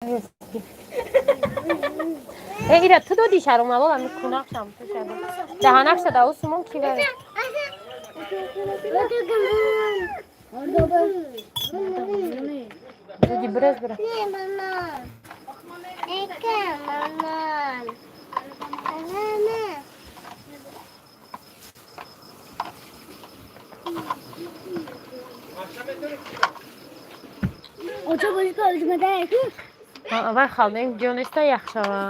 Э, ира ту доди шаромалол ами кунақшам ту шада. Даҳанак шада ӯ сумон ки вай. Доди бирез бира. Вай халдем ҷо неста ях шава.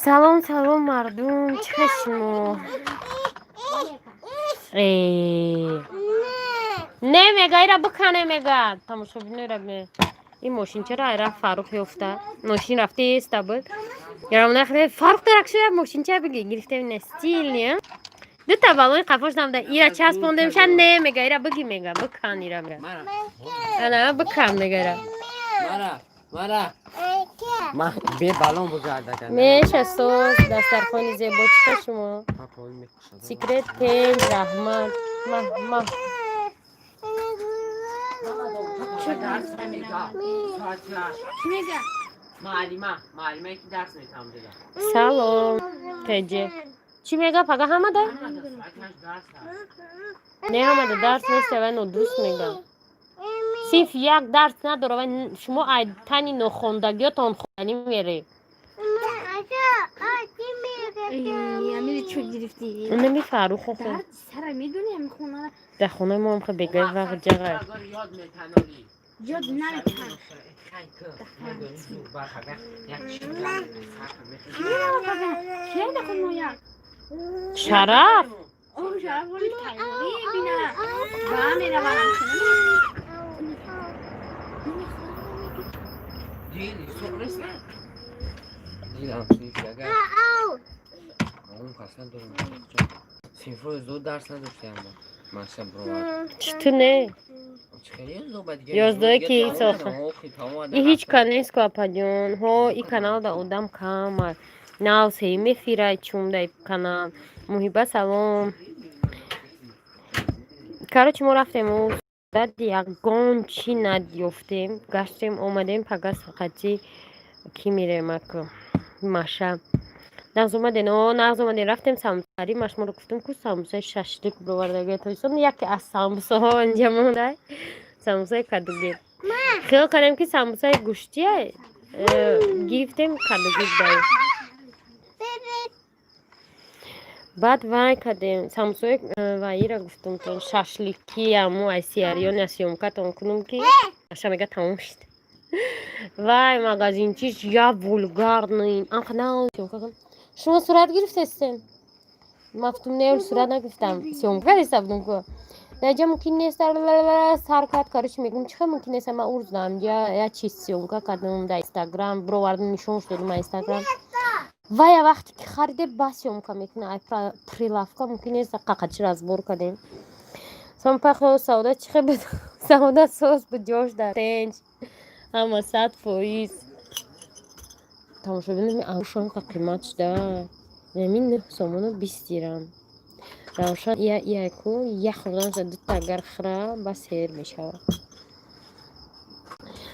Салом, салом, мардум, чӣ хел шумо? Э. Не мега, ира бикане мега. Тамошобиноира ме. Ин мошинчаро айра Фаррух ёфта. Мошин рафта еста буд. Ярамона хеле Фаррух дарак шуда мошинча биги гирифтем не стильный. Дута балони қафош намда. Ира часпондем ша не мега, ира биги мега, бикан ира мега. Ана бикан мега ира. Мара, мара. Ма бе балон бузарда кардам. Меша соз дастархони зебо чӣ хел шумо? Секрет пенҷ раҳмат. Ма ма. Салом теҷе. Чӣ мега пага ҳамада? Не ҳамада дарс нест, вай нодуруст мега. Синф як дарс надора, вай шумо ай тани нохондагиётон хонданӣ мере. Нами Фаррух охо. Дар хонаи мо ҳам бегаи вақт ҷага. Шараф? Чӣ ту не? Ёздаҳе ки соха. И ҳеҷ ка нест ку апаҷон. Ҳо и каналда одам кам аст. Нав сеюм эфирай чум дар канал. Муҳиба салом. Короче мо рафтем дад ягон чӣ надёфтем. Гаштем омадем пага сақати ки мирем аку маша. Нағз омаден, о нағз омаден рафтем самбусари ма шуморо гуфтам ку самбусаи шашлик бировардаги тоҷикистон яке аз самбусаҳо инҷа мондай самбусаи кадуги. Хиёл кардем ки самбусаи гӯштия гирифтем кадуги будай. Баъд вай кардем самбусаи ваира гуфтам то шашлики аму ай сияриён я съёмкатон кунам ки аша мега тамом шуд. Вай магазинчиш я вульгарный. Анқанал съёмка кун. Шумо сурат гирифтестен? Ма гуфтам не, сурат нагирифтам. Съёмка кардеста будам ку. Дар мумкин нест сар кард. Короче мегӯм чӣ хел мумкин нест, ман урз дам я чиз съёмка кардам дар Инстаграм, бировардам нишонш додам дар Инстаграм. Вая вақте ки хариде ба съёмка мекуна ай прилавка мумкин нест қақачи разбор кардем. Сампахо савда чӣ хел буд? Савда соз буд ҷош дар тенҷ. Ҳама 100%. Тамошобинами ангушонка қимат шуда. Замин 9 сомону 20 дирам. Равшан я яку я хӯрданша дута агар хӯра ба сер мешавад.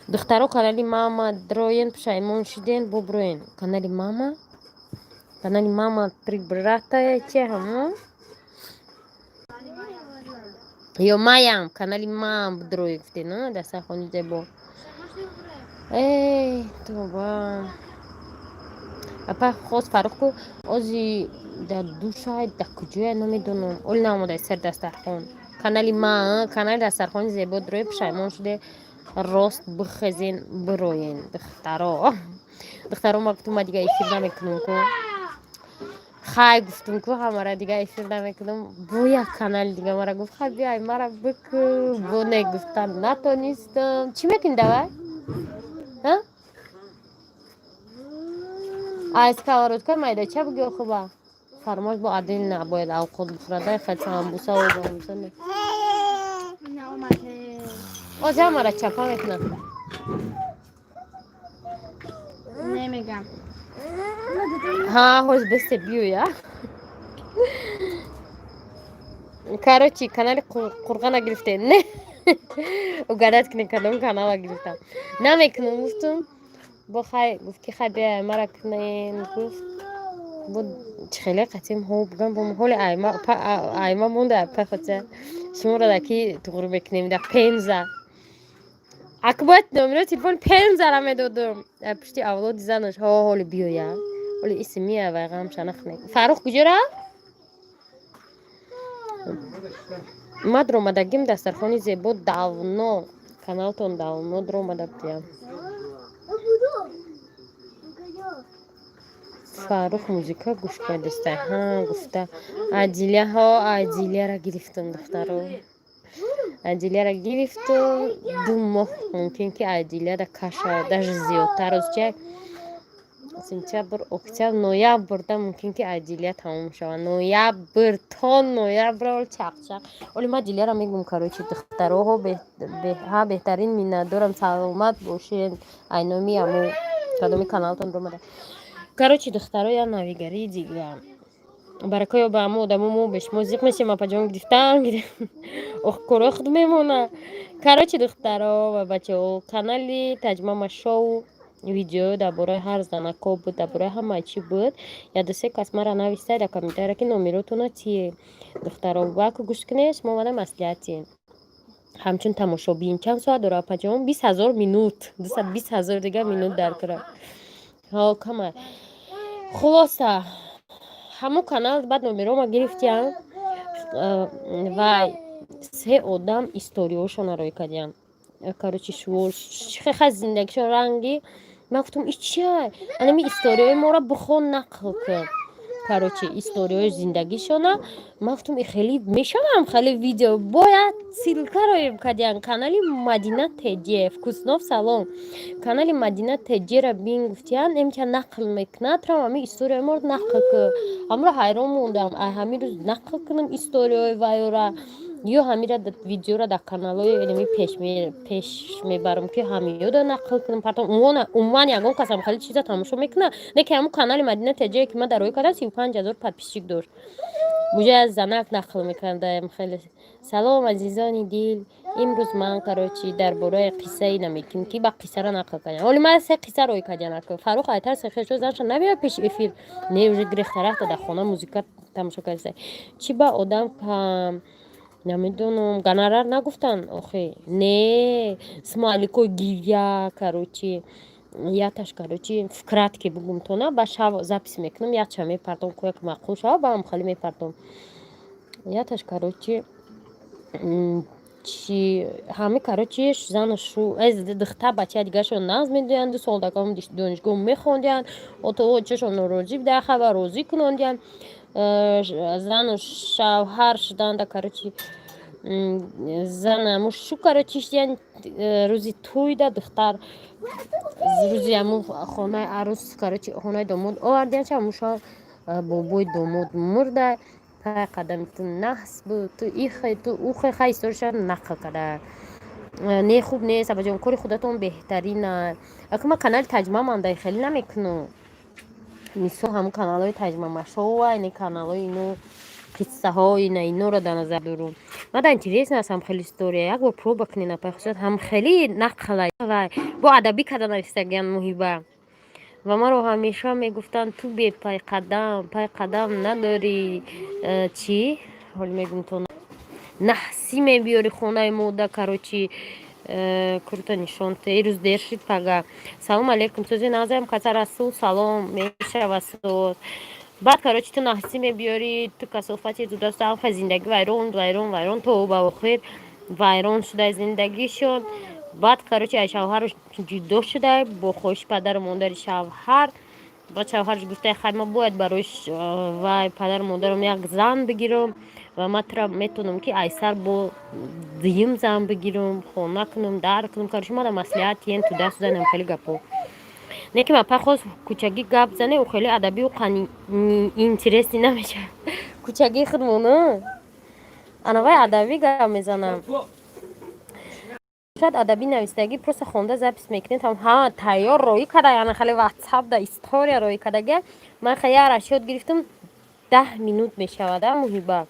Духтаро канали мама дроен пушаймон шиден буброен. Канали мама? Канали мама три брата че ҳамо? Ё маям канали мам дрое гуфтен, а дастархони зебо. Эй, тоба. Апа хост Фаррух ку ози дар душай дар куҷоя намедонам. Оли наомадай сар дастархон. Канали ма, канали дастархони зебо дрое пушаймон шуде рост бихезен бироен духтаро. Духтаро ма гуфтум ма дига эфир намекунам ку. Хай гуфтум ку ҳамара дига эфир намекунам. Бо як канали дига мара гуфт хай биай мара бику. Бо не гуфтан натонистам. Чӣ мекунӣ давай? А? Ай сковородка майдача буги охуба. Фармош бо адил набояд авқот бихӯрад. Хай самбуса ва самбуса не. Ози ҳамара чапа мекунам. Намегам. Ҳа, ҳоз бесте биёя. Короче, канали Қурғана гирифтем. Не, угадать кунед, кадом канала гирифтам. Намекунам, гуфтум. Бо хай гуфт, ки хай, биёя, мара кунен, гуфт. Бо хеле қатим ҳо бугам, бо ҳоли айма монда пай хотя шуморо да ки туғру мекунем да Пенза. Ак бояд номеро телефони Пензара медодум. Пушти авлоди занаш ҳо ҳоли биёя. Ҳоли иси мия вай, ғамша нахне. Фаррух куҷо рафт? Ма дромадагим, дастархони зебо, давно каналтон, давно дромада будиям. Фаррух музыка гӯш кардиста. Ҳа, гуфта, Адиля, ҳо, Адиляра гирифтам, духтаро. Адиляра гирифтум, 2 моҳ мумкин ки Адиляда каша, даже зиёдтар. Озча сентябр, октябр, ноябрда мумкин ки Адиля тамом шавад. Ноябр то ноябр ол чақчақ. Оли ма Диляра мегум. Короче, духтароҳо, ҳа, беҳтарин, миннатдорам, саломат бошед. Айноми аму кадоми каналтон ромада. Короче, духтаро, я навигарии дига. Баракоё ба аму одамо, мо бешмо зиқ мешем, апаҷон, гирифтам, ох, корои худ мемона. Короче, духтаро ва бачаҳо, канали Таҷмама Шоу видео дар бораи ҳар занако буд, дар бораи ҳама чӣ буд. Я ду се кас мара нависта дар комментария, ки номеротона чие. Духтаро, ваку гӯш кунед, шумо омада маслиҳатин ҳамчун тамошобин. Чанд соат дора, апаҷон? 20 000 минут, 220 000 дига минут дар кора. Ҳо, кама. Хулоса, ҳамун канал баъд номерома гирифтиям ва се одам историҳошона рӯй кардиям. Короче, хай, зиндагишон ранги. Ман гуфтам, и чия, анами историҳои моро бихон, нақл кун. Короче, историҳои зиндагишона. Ман гуфтам, и хеле мешавам, хеле видео бояд ссылка роем кардиям. Канали Мадина Теҷе, вкуснов, салом, канали Мадина Теҷера бин, гуфтиян, эмча нақл мекунад, трам ҳами историҳои моро нақл кун. Ҳамро ҳайрон мондам. Ай ҳамин рӯз нақл кунам историҳои вайора ё ҳамира видеора дар каналҳои энеми пеш мебарам, ки ҳамиёда нақл кунам, партом. Умуман ягон касам хеле чиза тамошо мекунад, не ки ҳамун канали Мадина Теҷае, ки ман дар рӯй кардам, 35 000 подписчик дошт. Буҷа занак нақл мекардаем хеле. Салом, азизони дил. Имрӯз ман, короче, дар бораи қиссаи намекунем, ки ба қиссара нақл кардам. Оли ман се қисса рӯй кардям. Фаррух айтар сехешо занша набиёд пеши эфир, не, уже гирехта рафта, дар хона музыка тамошо карда. Чӣ ба одам кам, намедонам, гонорар нагуфтанд охе, не, смайликои гиря. Короче, яташ, короче, вкратце бугум тона, ба шав запись мекунам, ятша мепартом, кояк маъқул шава, ба ҳам хеле мепартом яташ. Короче, чи ҳами, короче, зану шу духта, бачаи дигарашон нағз медоянд, 2 сол дагам донишгоҳ мехондиянд, отоочашон норозӣ буда, хаба розӣ кунондиянд. Зану шавҳар шуданда, короче, зана мушу, короче, шидиян. Рӯзи тӯйда духтар, рӯзи ҳамун хонаи арӯс, короче, хонаи домод овардиян, ҳамуша бобои домод мурда. Пай қадами ту наҳс буд, ту ихе, ту ухе, хай, историша нақл карда. Не, хуб нест, абаҷон, кори худатон беҳтарина. Ака, ман канали Таҷмамандай хеле намекунам. Мисол, ҳамун каналҳои Таҷмамашова, ини каналҳои ино, қиссаҳои на, инора дар назар дорум. Мада интересно аст ҳам хеле история. Як бор проба кунед, апай хусусият ҳам хеле нақла бо адабӣ карда навистагиян. Муҳиба ва маро ҳамеша мегуфтанд, ту бепайқадам, пайқадам надорӣ. Чӣ ҳоли мегум, то наҳсӣ мебиёри хонаи мода. Короче, курта нишон те, ирӯз дер шид, пага. Салом алейкум, сӯзи назарам каса Расул, салом, мешава соз. Баъд, короче, ту наҳсӣ мебиёрӣ, ту касофати зудаст, зиндагӣ вайрон, вайрон, вайрон, то ба охир вайрон шуда зиндагишон. Баъд, короче, ай шавҳараш ҷудо шуда бо хоҳиши падару модари шавҳар. Баъд шавҳараш гуфта, хай, ман бояд барои вай падару модарам як зан бигирам ва ман тура метавонам, ки айсар бо дуюм зан бигирам, хона кунам, дар кунам. Короче, мада маслиҳат тиен, туда сузанам, хеле гапо. Не ки ман пай хост кӯчагӣ гап зане, ӯ хеле адабиу интересный намешавад. Кӯчагии худмон, ана вай адабӣ гап мезанам. Шояд адабӣ нависдагӣ, просто хонда запись мекунед. Ҳа, тайёр роӣ када, яъне хеле ватсап да история роӣ кадага. Ман хеле як расчёт гирифтам, 10 минут мешавад, а муҳиба.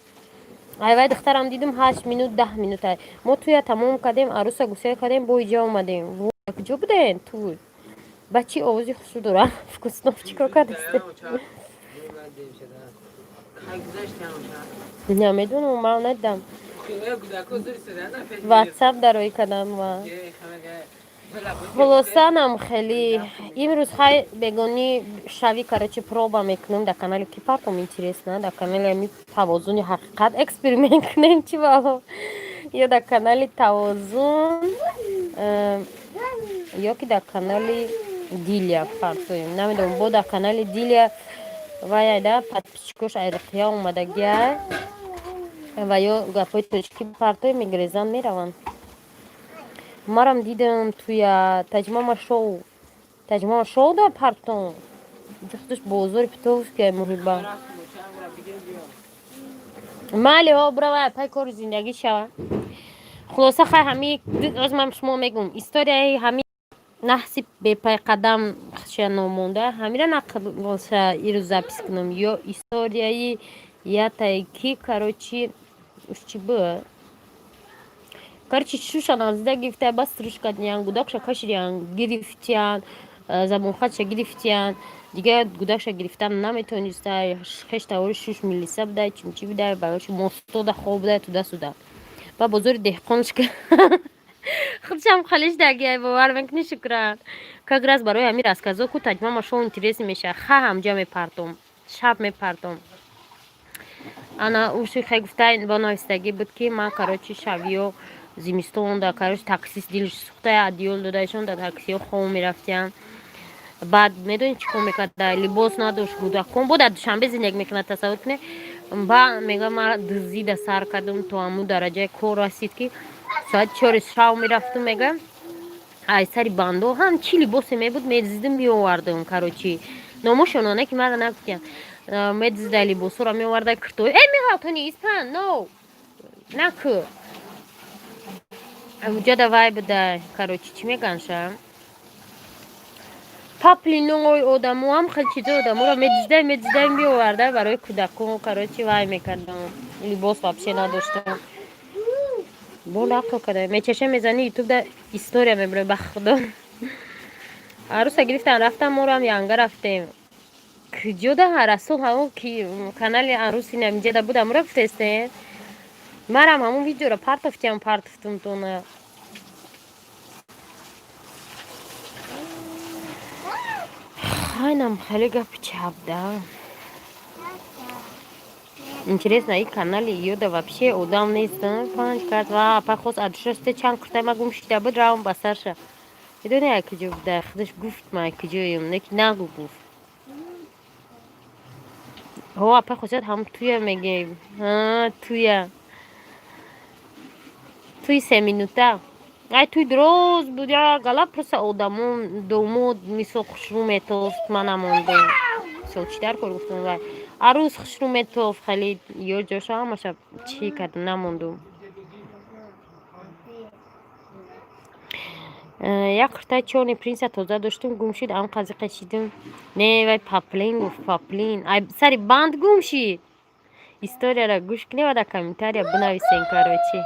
Айвай, духтарам, дидум, 8 минут, 10 минута. Мо туя тамом кардем, аруса гусел кардем, бо иҷа омадем. Куҷо будем? Ту ба чӣ овози хушрӯ дорам? Вкуснов, чӣ кор кардасте? Намедонам, ман надидам. Ватсап дароӣ кардам ва хулосанам хеле имрӯз хай бегонӣ шави, короче, проба мекунем дар канали ки партом, интересно, дар канали ами Тавозуни ҳақиқат эксперимент кунем, чӣ бало, ё дар канали Тавозун, ё ки дар канали Дилия партоем, намедонам. Бо дар канали Дилия вай айда подписчикош айриқия омадагиай ва ё гапҳои тоҷикӣ партоем, мегирезанд, мераванд. Марам дидам туя Таҷмама шоу, Таҷмама шоу да партом, худаш бозори Петровская. Муҳиба, майли, ҳо, бирава пай кори зиндагӣ шава. Хулоса, хай, ҳами оз ман шумо мегӯм историяи ҳами наҳси бепайқадам ша номонда, ҳамира нақлша ирӯз запись кунам ё историяи ятае ки, короче, уш чӣ буд, короче, шуша назида гирифта, бас руш кардиян, гудакша кашидиян, гирифтиян, забонхатша гирифтиян, дигар гудакша гирифтан наметониста. Хеш тавори шуш милиса будай, чимчи будай, барои мостода хоб будай, туда суда ба бозори деҳқоншка худшам халиш дагиай, бовар мекунӣ, шукран. Как раз барои ҳамин рассказо ку таҷмама шоу интересный меша. Ха, ҳамҷа мепартом, шаб мепартом. Ана уши хай гуфта, бо навистагӣ буд, ки ман, короче, шавиё зимистон да, короче, таксист дилш сухта, одеял додаишон, да таксиҳо хоб мерафтиян. Баъд медонӣ чӣ кор мекарда? Либос надошт, кӯдакон бо дар Душанбе зиндагӣ мекунад, тасаввур кунед. Ба мега, ма дуздида сар кардам, то ҳамун дараҷаи кор расид, ки соати 4 шав мерафтум, мега, ай сари бандо ҳам чӣ либосе мебуд, медиздим, меовардам. Короче, номошонона ки мара нагуфтиям, медизда, либосҳоро меоварда, кирто э меғалтони испан но наку уҷада вай буда, короче, чӣ меганша, паплиной одамо ҳам хел чизои одаморо медизда, медизда, меоварда, барои кӯдакон, короче, вай мекардам. Либос вообще надоштам. Бо нақл карда мечаша, мезани ютубда, история мебурем. Ба худо, аруса гирифтан, рафтам, морам янга рафтем. Куҷода расул, ҳамон ки канали аруси намиҷада буд, амура гуфтесте, марам ҳамон видеоро партофтиам, партофтум тона. Хайнам хеле гапи чабда. Интересно, и канали ёда вообще одам нест. Панҷ кард ва апа хост адушасте, чанд куртай ма гум шида буд, равам ба сарша. Медони, ай куҷо буда? Худаш гуфт, ма ай куҷоем, не ки нагу гуфт. Ҳо, апа хосият ҳам туя мегем. Туя. Туи 3 минута. Ай туй дроз буд, я гала просто одамон домод мисол хушрӯ метофт, ман намондем. Мисол чӣ дар кор гуфтам, вай арӯз хушрӯ метофт, хеле ё ҷоша ҳамаша чӣ кардам, намондум. Як куртаи чёрный принца тоза доштум, гум шуд, ам қази қашидум. Не, вай паплин гуфт, паплин. Ай сари банд гум шид. Историяро гӯш кунед ва дар комментария бинависен, короче.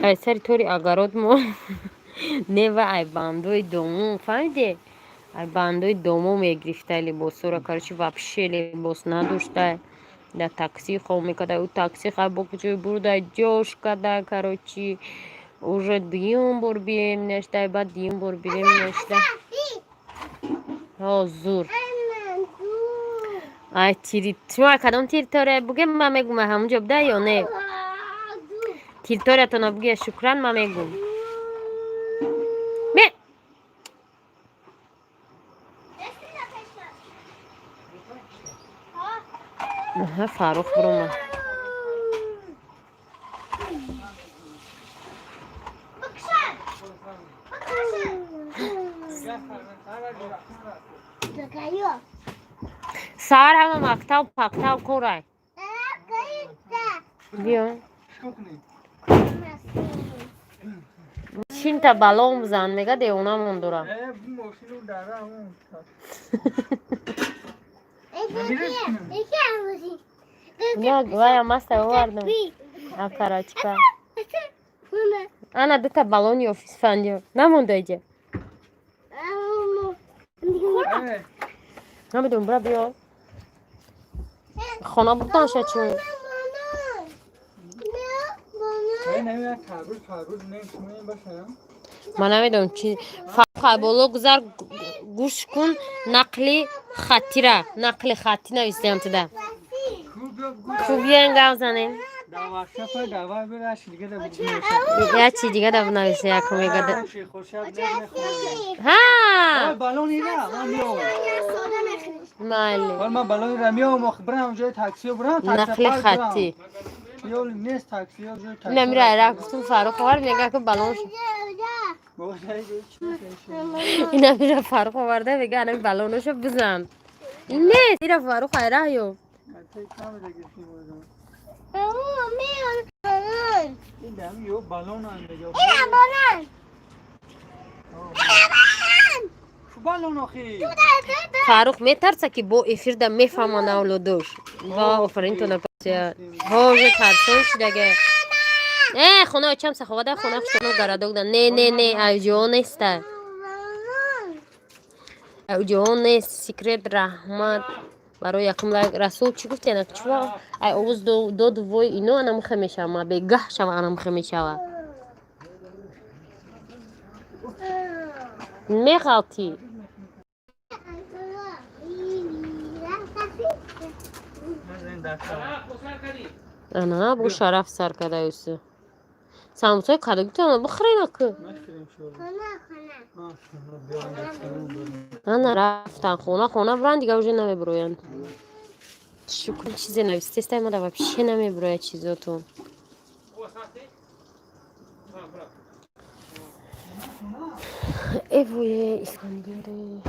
Ай сари тори огород мо не, ва ай бандои дому, фаҳмиде, ай бандои домо мегирифта либосҳоро. Короче, вообще либос надошта, дар такси хоб мекарда. Ӯ такси хай бо куҷое бурда ҷош карда, короче, уже дуюм бор беременна шуда, баъд дуюм бор беременна шуда. Ҳо, зур. Ай шумо кадом территория бугем, ман мегӯм, ҳамунҷо буда ё не? Территориятонро бугӯя, шукран, ман мегӯм. Ме аҳа, Фаррух биромад. Саҳар ҳама мактаб пактаб корай. Биё. Чинта балон бизан, мега девонамон дора. Вая маста овардам. Акарачка. Ана дута балон ёфт Исфандиёр. Намонда иҷа. Намедонам, бира биё. Хона бурдан ша чун. Ман намедонам чи фарқ боло гузар, гӯш кун, нақли хаттира, нақли хатти нависиям туда. Ку биёем гап занем. Як чи дига да бинависа, яко мегада. Ҳа. Майли. Нақли хаттӣ. Намира ра гуфтум, Фаррух овард, мега ки балон. Инамира Фаррух оварда, мега анами балоношо бизан. Ин нест, ира Фаррух айраҳ ёфт. Фаррух метарса, ки бо эфирда мефаҳманд авлодош. Ва офаринтона ҳоже тарсон шудага. Э, хона очам саховада, хона хушоно городок да. Не, не, не, айҷо неста. Айҷо нест. Секрет, раҳмат барои якум лайк. Расул, чӣ гуфти? Ана чува ай овоз дод, вой, ино анамхе мешава, ма бегаҳ шава, анамхе мешава. Меғалтӣ. Ана бу шараф сар кардаюсу. Самбусаи кардагитона бихӯрена ку. Ана рафтан хона, хона буран, дига уже намебуроянд. Шукр, чизе навистестай, мада вообще намебурояд чизотон. Эвое Искандере.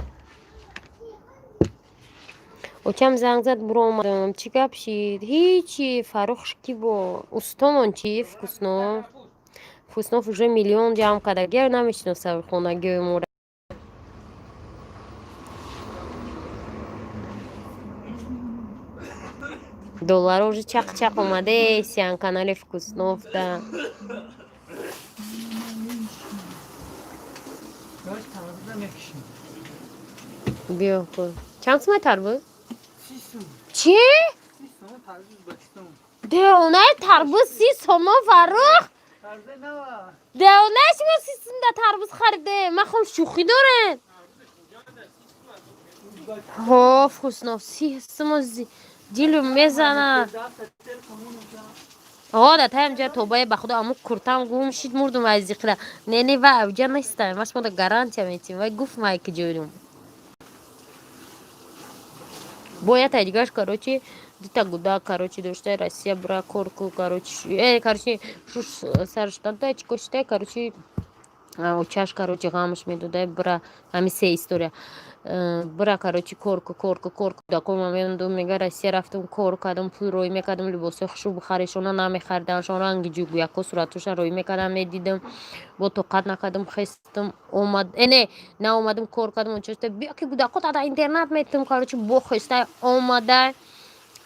Очам занг зад, буро омадам. Чӣ гап шид? Ҳичи, Фаррух ки бо устомон чӣ Вкуснов. Вкуснов уже миллион ҷамъ карда. Гер намешиноса хонагиҳои моро. Долларо уже чақ-чақ омаде сиян канали Вкуснов да. Биё ку. Чанд сумай тарбуз? Чӣ? Девонаи тарбуз 30 сомон, Фаррух? Девонаи шумо 30 сум да тарбуз хариде? Ман хом шӯхӣ дорем. Ҳо, Вкуснов 30 сумон дилу мезана. О, да таям ҷа тобае, ба худо, аму куртам гум шид, мурдум аз зиқра. Не, не, вай авҷа нестам. Ма шумо да гарантия метим. Вай гуфт май ки ҷойрум. Бояд дигаш, короче, дута гуда, короче, дошта, Россия бура кор ку, короче, короче, шуш сарш дада чӣ кошта, короче, очаш, короче, ғамш медода, бура ҳами се история. Бура, короче, кор ку, кор ку, кор ку. Дакома мемдум, мега Россия рафтум, кор кардам, пул рӯй мекардам, либосҳои хушрӯ бихаришона намехаридам, ранги ҷугӯяко суратоша рӯй мекардам, медидам, бо тоқат накардам, хестам, омад, не, наомадам, кор кардам, очашта биё ки гудако тада интернат метам, короче, бо хеста омада,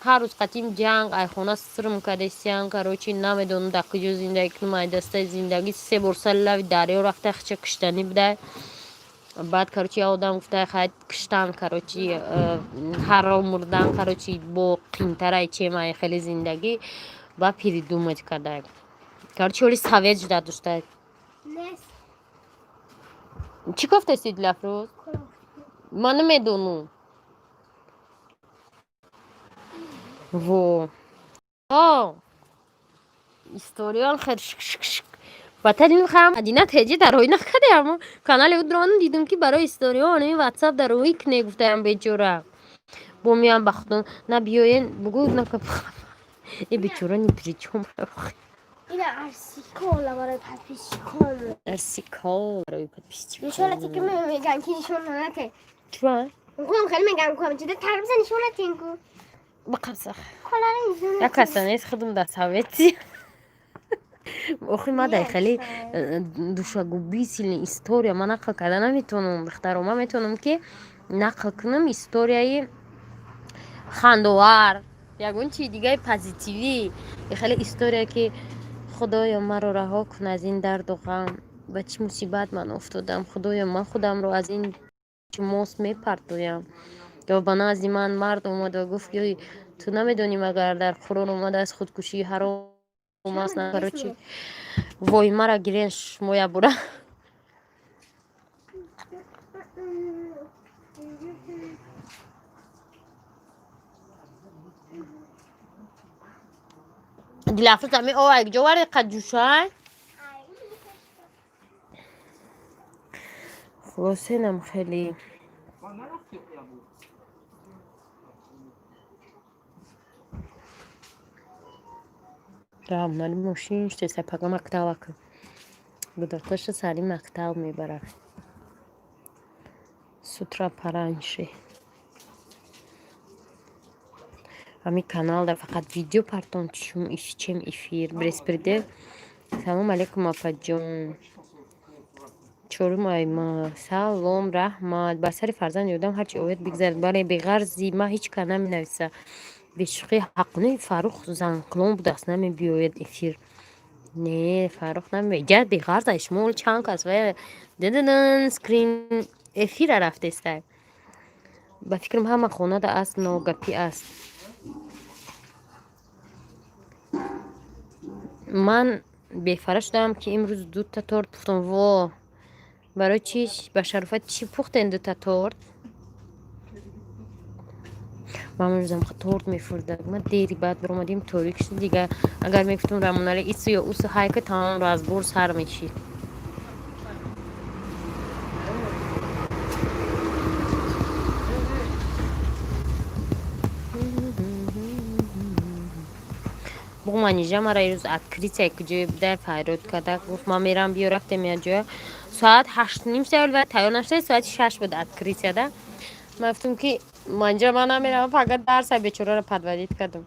ҳар рӯз қатим ҷанг, ай хона сирм кардесиян, короче, намедонам дар куҷо зиндагӣ кунам, ай дастаи зиндагӣ се бор сари лави дарё рафта, хича киштанӣ будай. Баъд, короче, як одам гуфта, хай киштан, короче, ҳаром мурдан, короче, бо қинтарай чемай хеле зиндагӣ, ба передумать кардай. Короче, оли совет жда доштай. Чӣ гуфтаси, Дилафрӯз? Ман намедонам. Во. О! Историён хел шк-шк-шк. Баталин хам Мадина теҷи дар рӯй накарде, аммо канали ӯро дидум, ки барои историён ин ватсап дар рӯй кне гуфтаям бечора. Бо меям ба худо на биёен бугӯ на э бечора ни при чём. Ина арсикола барои подписчикон. Арсикол барои подписчикон. Нишонате ки меган ки нишон нате. Чува? Бақабсах. Як каса нест, худум дар совети. Охи ма дар хеле душагубӣ сильный история ман нақл карда наметавонам, духтаро. Ман метавонам, ки нақл кунам историяи хандовар, ягон чи дигаи позитивӣ, хеле история, ки худоё, маро раҳо кун аз ин дарду ғам, ба чӣ мусибат ман уфтодам, худоё, ман худамро аз ин мост мепартоям, ё ба назди ман мард омад ва гуфт, ки ту намедонӣ, магар дар Қуръон омадааст, худкушӣ ҳаром аст. Короче, вой, мара гирен шумо ябура. Дилафрӯз, ами о якҷо вари қаҷушай. Хулосенам хеле рамнали мошин штеса, пага мактабака гудохташа, сари мактаб мебарад с утра пораньше. Ами каналда фақат видео партон, чум чем эфир беспредел. Салом алейкум, апаҷон. Чорум айма салом, раҳмат. Ба сари фарзанди одам ҳарчи ояд, бигзарад. Бале, беғарзи ма ҳеҷ ка наменависа. Бешӯхӣ, ҳаққони Фаррух занқилон будааст, намебиёяд эфир. Не, Фаррух намебиёяд. Беғарза, шумо чанд кас ва дидидин скрин эфира рафтеста. Ба фикрам, ҳама хонада аст, ногапӣ аст. Ман бефара шудам, ки имрӯз дута торт пухтам. Во, барои чӣ, ба шарофати чӣ пухтен дута торт? Ман имрӯзам торт мефурдам. Ма дери баъд баромадем, торик шуд дига. Агар мегуфтум, Рамонали ису ё усу ҳайка, тамом, разбор сар мешид. Бо Манижа мара ирӯз открытие куҷое буда, файрод карда, гуфт, ман мерам, биё. Рафтем як ҷоя, соат 8:30 шавад ва тайёр нашуда, соати 6 буд открытияда. Ман гуфтам, ки манҷа ман намеравам, фақат дарса. Бечораро подводить кардам.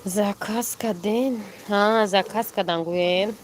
Заказ кардем, заказ кардан гӯем.